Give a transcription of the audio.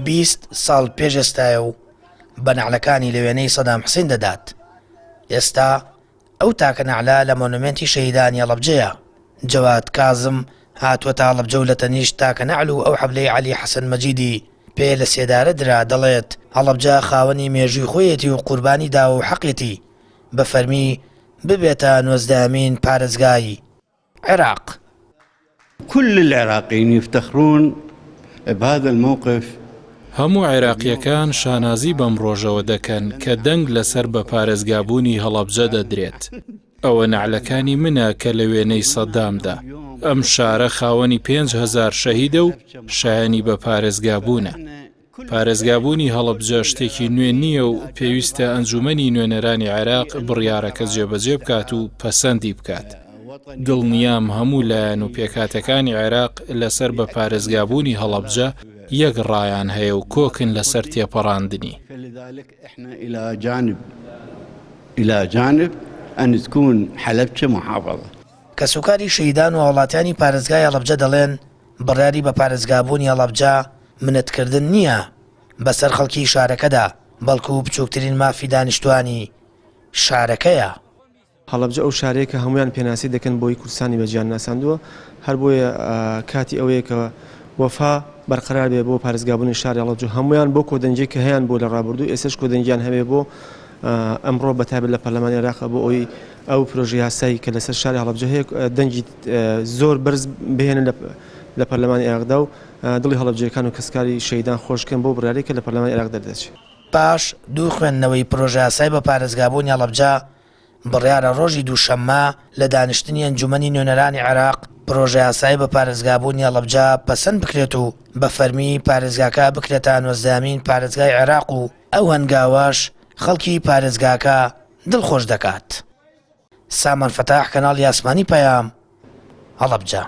20 ساڵ پێش ئێستایە و بە نەعلەکانی لە وێنەی سەدام حسین دەدات. ئێستا ئەو تاکە نەعلە لە مۆنۆمێنتی شەهیدانی هەڵەبجەیە. جەواد کازم هاتووەتە هەڵەبجە و لە تەنیشت تاکە نەعل و ئەو حەبلەی عەلی حەسەن مەجیدی پێ لە سێدارە درا، دەڵێت، هەڵەبجە خاوەنی مێژووی خۆیەتی و قوربانی داوە و حەقیەتی بە فەرمی ببێتە نۆزدەهەمین پارێزگای عێراق. كل العراقيين يفتخرون بهذا الموقف. هەموو عێراقییەکان شانازی بەم ڕۆژەوە دەکەن کە دەنگ لەسەر بە پارێزگابوونی هەڵەبجە دەدرێت. ئەوە نەعلەکانی منە کە لە وێنەی سەدامدا. ئەم شارە خاوەنی 5000 شەهیدە و شایەنی بە پارێزگابوونە. پارێزگابوونی هەڵەبجە شتێکی نوێ نییە و پێویستە ئەنجوومەنی نوێنەرانی عێراق بڕیارەکە جێبەجێ بکات و پەسەندی بکات. دڵنیام هەموو لایەن و پێکهاتەکانی عێراق لەسەر بە پارێزگابوونی هەڵەبجە یەک ڕایان هەیە و کۆکن لەسەر تێپەڕاندنی. کەسوکاری شەهیدان و هاوڵاتیانی پارێزگای هەڵەبجە دەڵێن، بڕیاری بە پارێزگابوونی هەڵەبجە منەتکردن نییە بەسەر خەڵکی شارەکەدا، بەڵکو بچووکترین مافی دانیشتوانی شارەکەیە. هەڵەبجە ئەو شارەیە کە هەموویان پێناسەی دەکەن بۆی کوردستانی بە جیهان ناساندووە، هەر بۆیە کاتی ئەوەیە کە وەفا بەرقەرار بێ بۆ پارێزگابوونی شاری هەڵەبجە، هەموویان بۆ کۆدەنگیەک کە هەیان بوو لە ڕابردوو ئێستەش کۆدەنگیان هەبێ بۆ ئەمڕۆ بە تایبەت لە پەرلەمانی عێراق بۆ ئەوەی ئەو پرۆژە یاسایی کە لەسەر شاری هەڵەبجە هەیە دەنگی زۆر بەرز بهێنن لە پەرلەمانی عێراقدا و دڵی هەڵەبجەیەکان و کەسوکاری شەهیدان خۆش بکەن بەو بڕیارەی کە لە پەرلەمانی عێراق دەردەچێت. پاش دوو خوێندنەوەی پرۆژەیاسای بە پارێزگابوونی هەڵەبجە، بڕیارە ڕۆژی دووشەممە لە دانیشتنی ئەنجوومەنی نوێنەرانی عێراق پرۆژەیاسای بە پارێزگابوونی هەڵەبجە پەسەند بکرێت و بە فەرمی پارێزگاکە بکرێتە نۆزدەهەمین پارێزگای عێراق و ئەو هەنگاوەش خەڵکی پارێزگاکە دڵخۆش دەکات. سامان فەتاح، کەناڵی ئاسمانی پەیام، هەڵەبجە.